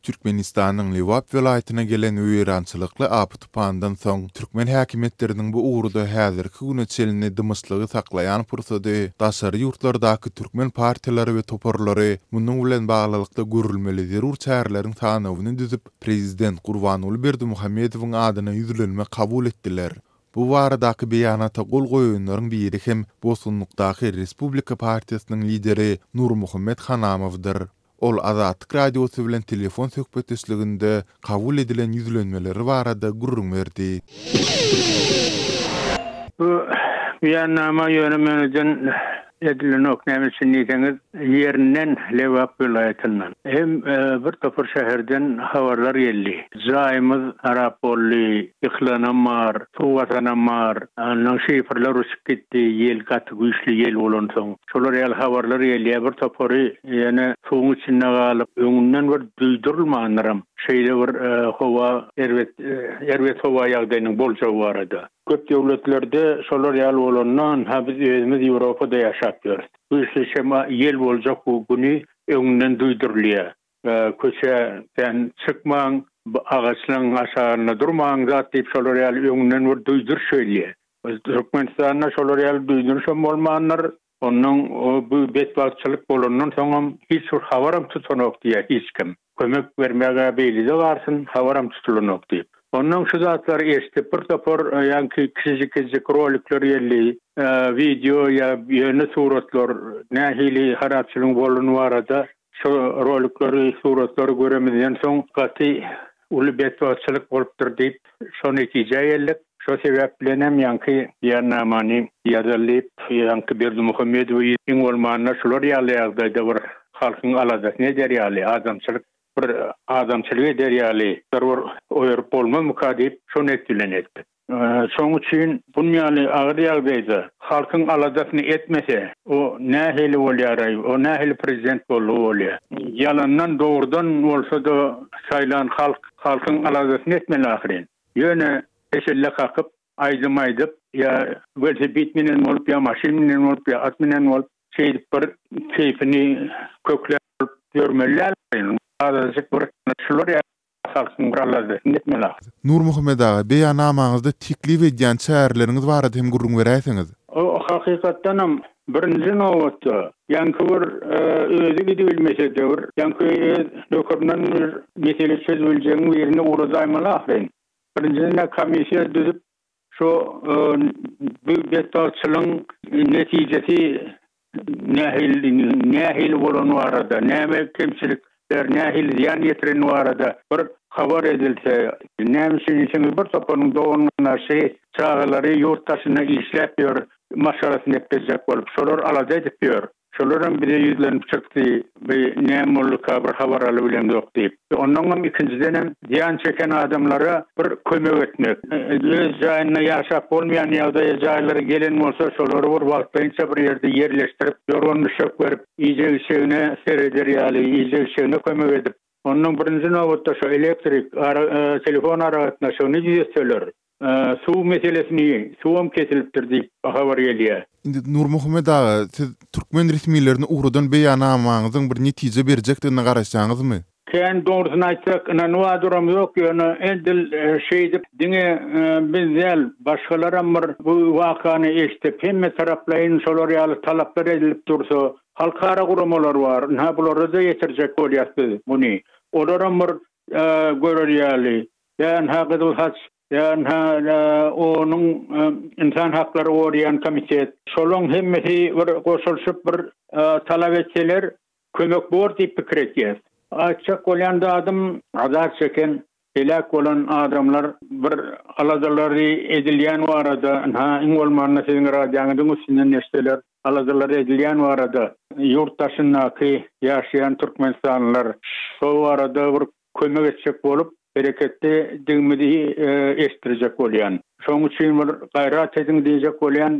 Türkmenistanyň Lebap welaýatyna gelen weýrançylykly apy-tupandan soň, türkmen häkimiýetleriniň bu ugurda häzirki güne çenli dymyşlygy saklaýan pursady daşary ýurtlardaky türkmen partiýalary we toparlary munuň bilen baglylykda görülmeli zerur çäreleriň sanawyny düzüp, prezident Gurbanguly Berdimuhamedowyň adyna ýüzlenme kabul etdiler. Bu baradaky beýanata gol goýanlaryň biri hem bosgunlykdaky Respublika partiýasynyň lideri Nurmuhammet Hanamowdyr. Ol Azatlyk Radiosy bilen telefon söhbetdeşliginde kabul edilen ýüzlenmeleri barada gürrüň berdi. Bu beýannama ýöne-möneden edilenok, näme üçin diýseňiz, ýerinden, Lebap welaýatyndan hem bir topar şäherden habarlar geldi. Jaýymyz harap boldy, ýykylanam bar, suw basanam bar, ondan şifrler uçup gitdi, ýel gaty güýçli ýel bolansoň. Şolar ýaly habarlar gelýär, bir topary ýene suwuň içinde galyp, öňünden bir duýdurylmandyram şeýle bir howa erbet erbet howa ýagdaýynyň boljagy barada. Köp döwletlerde şolar ýaly bolanda, ynha biz özümiz Ýewropada ýaşap ýörüs. Güýçli şema ýel boljak bu güni öňünden duýdurylýar. Köçä sen çykmaň, agaçlaryň aşagynda durmaň zat diýip şolar ýaly öňünden bir duýduryş gelýär. Türkmenistanda şolar ýaly duýduryşam bolmandyr. Ondan bu betbagtçylyk bolandan soňam hiç bir habaram tutanok diýýär hiç kim. Kömek bermäge beýlede barsyn, habaram tutulanok diýip. Ondan şu zatlary eşidip bir topar ýaňky kiçijik-kiçijik rolikler geldi, wideo ýa ýöne suratlar nähili harapçylygyň bolany barada Şo rolikleri, suratlary göremizden soň gaty uly betbagtçylyk bolupdyr diýip, şo netijä geldik. Şo sebäp bilenem ýaňky beýannamany ýazaly diýip, ýaňky Berdimuhamedowy iň bolmanda şular ýaly ýagdaýda bir halkyň aladasyny eder ýaly, adamçylyk bir adamçylyk eder ýaly bir oýaryp bolmazmyka diýip, şo net bilen etdik. Şonuň üçin bun ýaly agyr ýagdaýda halkyň aladasyny etmese, o nähili bolýaraý, o nähili prezident boldugy bolýar. Ýalandan dogrudan bolsa-da saýlan halk halkyň aladasyny etmeli ahyryn. Ýöne peşelle kakyp, aýdym aýdyp, ýa welosiped minen bolup, ýa maşyn minen bolup, ýa at minen bolup, şeýdip bir keýpini kökläp ýörmeli däl ahyryn. Azajyk bir şular ýaly Halkyň bir aladasyny etmeli ahyry. Nurmuhammet aga, beýannamaňyzda teklip edýän çäreleriňiz barada hem gürrüň beräýseňiz? O hakykatdanam birinji nobatda ýaňky bir özi gidibilmese-de bir ýaňky öz nökerinden bir mesele çözübiljegiň birini ugradaýmaly ahyryn. Birinjiden-ä komissiýa düzüp Şu bu betbagtçylygyň netijesi nähili nähili bolany barada, näme kemçilikler, nähili zyýan ýetireni barada bir habar edilse, näme üçin diýseňiz bir toparyň dogan-garyndaşy, çagalary ýurt daşynda işläp ýör, maşgalasyny eklejek bolup, şolar alada edip ýör. Şolaram bize ýüzlenip çykdy, bi näme bolduka bir habar alybilemzok diýip. Onnoňam ikinjidenem zyýan çeken adamlara bir kömek etmek. Öz jaýynda ýaşap bolmaýan ýagdaýa jaýlary gelen bolsa şolary bir wagtlaýynça bir ýerde ýerleşdirip, ýorgan-düşek berip, iýjek-içegine sereder ýaly, iýjek-içegine kömek edip, onnoň birinji nobatda şo elektrik, ara, telefon aragatnaşygyny düzetseler, Suw meselesini, suwam kesilipdir diýip habar gelýär. Indi Nurmuhammet aga, siz türkmen resmilerine ugradan beýannamaňyzyň bir netije berjekdigine garaşýaňyzmy? Kän dogrusyny aýtsak ynanyba duramzok, ýöne edil şeýdip diňe biz däl, başgalaram bir bu wakany eşidip hemme taraplaýyn şolar ýaly talaplar edilip dursa, halkara guramalar bar, ynha bulara-da ýetirjek bolýas biz muny. Olaram bir görer ýaly. Ýa ynha Gyzyl Haç, ýa ynha onuň ynsan haklary goraýan komitet. Şolaň hemmesi bir goşulyşyp bir talap etseler kömek bor diýip pikir etýäs. Aýtjak bolýan zadym azar çeken, heläk bolan adamlar bir aladalary edilýän barada ynha iň bolmanda siziň radioňyzyň üstünden eşitseler aladalary edilýän barada ýurt daşyndaky ýaşaýan türkmenistanlylar şo barada bir kömek etjek bolup hereketdedigimizi eşitdirjek bolýan. Şoň üçin bir gaýrat ediň diýjek bolýan.